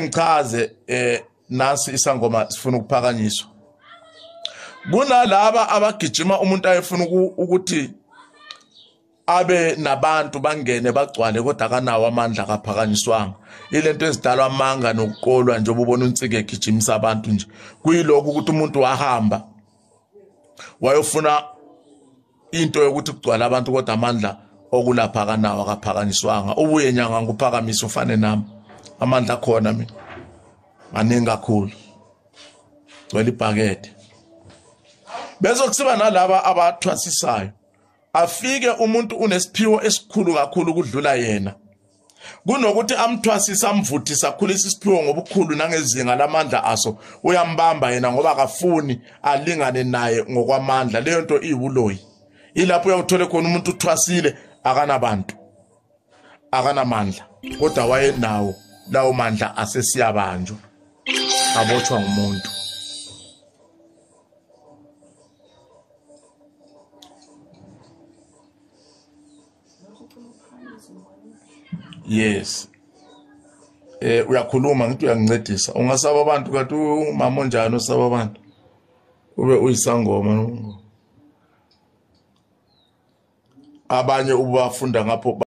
Ngichaze nasi isangoma sifuna ukuphakanyiswa. Kunalaba abagijima umuntu ayefuna ukuthi abe nabantu bangene bagcwale kodwa akanawo amandla, akaphakanyiswanga. Ilento ezidalwa amanga nokuqolwa nje ubona uNsiki egijimisa abantu nje. Kuyilokhu ukuthi umuntu wahamba wayofuna into yokuthi kugcwale abantu kodwa amandla okulapha akanawo, akaphakanyiswanga. Ubuye nyanga nguphakamisa ufane nami, amandla akhona mina maningi kakhulu, gcwele ibhakede. Bese kusiba nalaba abathwasisayo, afike umuntu unesiphiwo esikhulu kakhulu kudlula yena, kunokuthi amthwasise amvuthise akhulise isiphiwo ngobukhulu nangezinga lamandla aso, uyambamba yena ngoba akafuni alingane naye ngokwamandla. Leyo nto iyibuloyi. Ilapho uyawuthole khona umuntu uthwasile akanabantu, akanamandla, kodwa wayenawo lawo mandla asesiyabanjwa, abotshwa ngumuntu. Yes. Uyakhuluma ngithi uyangincedisa. Ungasaba abantu kanti umama onjani osaba abantu? Ube uyisangoma. Abanye ubafunda ngapho